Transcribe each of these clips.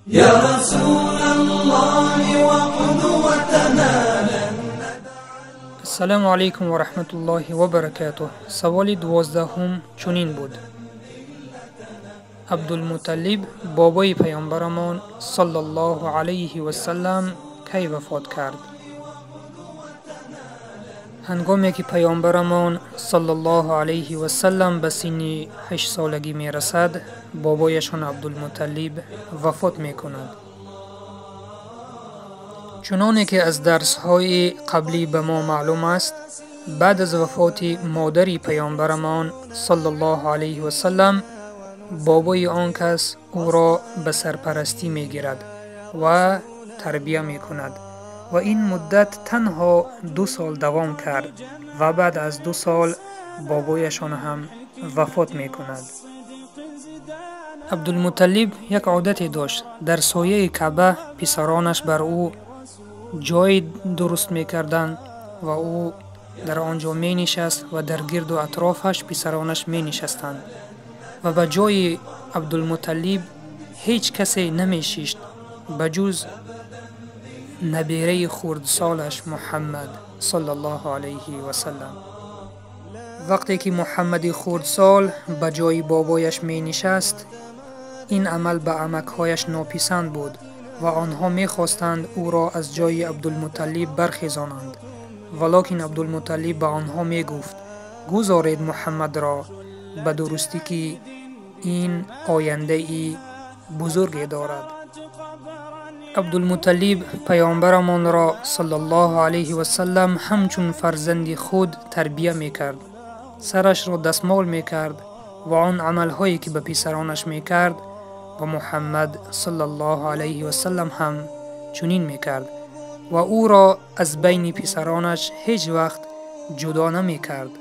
يا رسول الله وقدوتنا. Ассалому алайкум ва раҳматуллоҳи ва баракатуҳ. Саволи 12 чунин буд. Абдулмуталлиб бобои паёмбарамон саллаллоҳу алайҳи васаллам кай вафот кард? Ҳангоме ки паёмбарамон саллаллоҳу алайҳи васаллам ба синни 8-солагӣ мерасад, бобояшон Абдулмуталлиб вафот мекунад. Чуноне ки аз дарсҳои қаблӣ ба мо маълум аст, баъд аз вафоти модари паёмбарамон саллаллоҳу алайҳи васаллам бобои он кас ӯро ба сарпарастӣ мегирад ва тарбия мекунад ва ин муддат танҳо 2 сол давом кард ва баъд аз 2 сол бобояшон ҳам вафот мекунад. Абдулмуталлиб як одате дошт. Дар сояи Каъба писаронаш бар ӯ ҷой дуруст мекарданд ва ӯ дар он ҷо менишаст ва дар гирду атрофаш писаронаш менишастанд ва ба ҷои Абдулмуталлиб ҳеҷ касе намешишт ба ҷуз набераи хурдсолаш Муҳаммад саллаллоҳу алайҳи васаллам. Вақте ки Муҳаммади хурдсол ба ҷои бобояш менишаст, ин амал ба амакҳояш нописанд буд ва онҳо мехостанд ӯро аз ҷои Абдулмуталлиб бархезонанд. Валокин Абдулмуталлиб ба онҳо мегуфт: гузоред Муҳаммадро, ба дурустӣ ки ин ояндаи бузурге дорад. Абдулмуталлиб паёмбарамонро саллаллоҳу алайҳи васаллам ҳамчун фарзанди худ тарбия мекард, сарашро дастмол мекард ва он амалҳое ки ба писаронаш мекард ба Муҳаммад саллаллоҳу алайҳи васаллам ҳам чунин мекард ва ӯро аз байни писаронаш ҳеҷ вақт ҷудо намекард.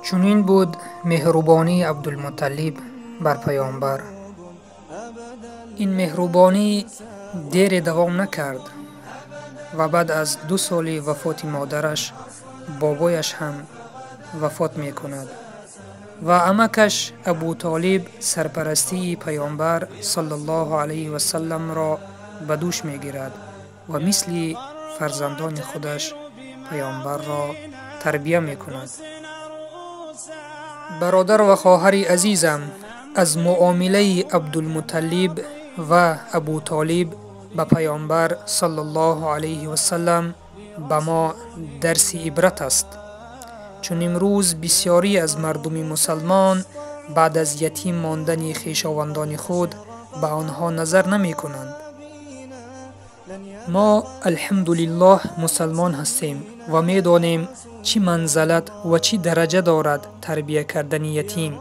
Чунин буд меҳрубонии Абдулмуталлиб бар паёмбар. Ин меҳрубонӣ дере давом накард ва баъд аз 2 соли вафоти модараш бобояш ҳам вафот мекунад ва амакаш Абутолиб сарпарастии паёмбар саллаллоҳу алайҳи васалламро ба дӯш мегирад ва мисли фарзандони худаш паёмбарро тарбия мекунад. Бародар ва хоҳари азизам, аз муомилаи Абдулмуталлиб ва Абутолиб ба паёмбар саллаллоҳу алайҳи васаллам ба мо дарси ибрат аст. Чун имрӯз бисёрӣ аз мардуми мусалмон баъд аз ятим мондани хешовандони худ ба онҳо назар намекунанд. Мо алҳамдулиллоҳ мусалмон ҳастем ва медонем чӣ манзалат ва чӣ дараҷа дорад тарбия кардани ятим.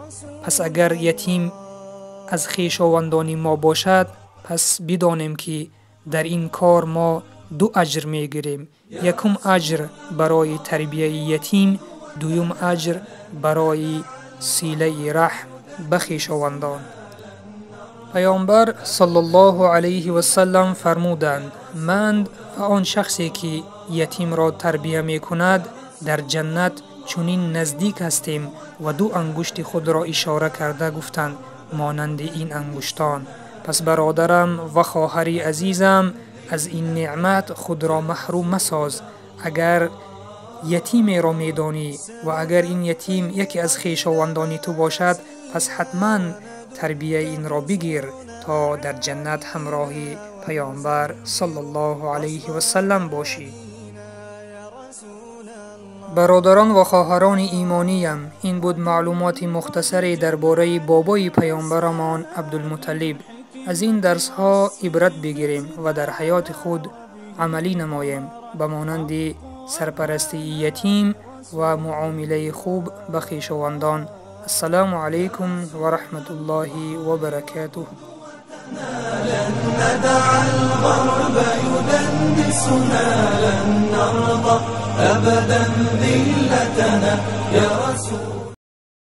Пас агар ятим аз хешовандони мо бошад, пас бидонем ки дар ин кор мо 2 аҷр мегирем. Якум аҷр барои тарбияи ятим, дуюм аҷр барои силаи раҳм ба хешовандон. Паёмбар саллаллоҳу алайҳи васаллам фармуданд: ман ва он шахсе ки ятимро тарбия мекунад дар ҷаннат чунин наздик ҳастем, ва 2 ангушти худро ишора карда гуфтанд: монанди ин ангуштон. Пас бародарам ва хоҳари азизам, аз ин неъмат худро маҳрум масоз. Агар ятимеро медонӣ ва агар ин ятим яке аз хешовандони ту бошад, пас ҳатман тарбияи инро бигир то дар ҷаннат ҳамроҳи паёмбар саллаллоҳу алайҳи васаллам бошӣ. Бародарон ва хоҳарони имониям, ин буд маълумоти мухтасаре дар бораи бобои паёмбарамон Абдулмуталлиб. Аз ин дарсҳо ибрат бигирем ва дар ҳаёти худ амалӣ намоем, ба монанди сарпарастии ятим ва муомилаи хуб ба хешовандон. Ассалому алайкум ва раҳматуллоҳи ва баракатуҳ. لن ندع الغرب يدنسنا، لن نرضى أبدا ذلتنا يا رسول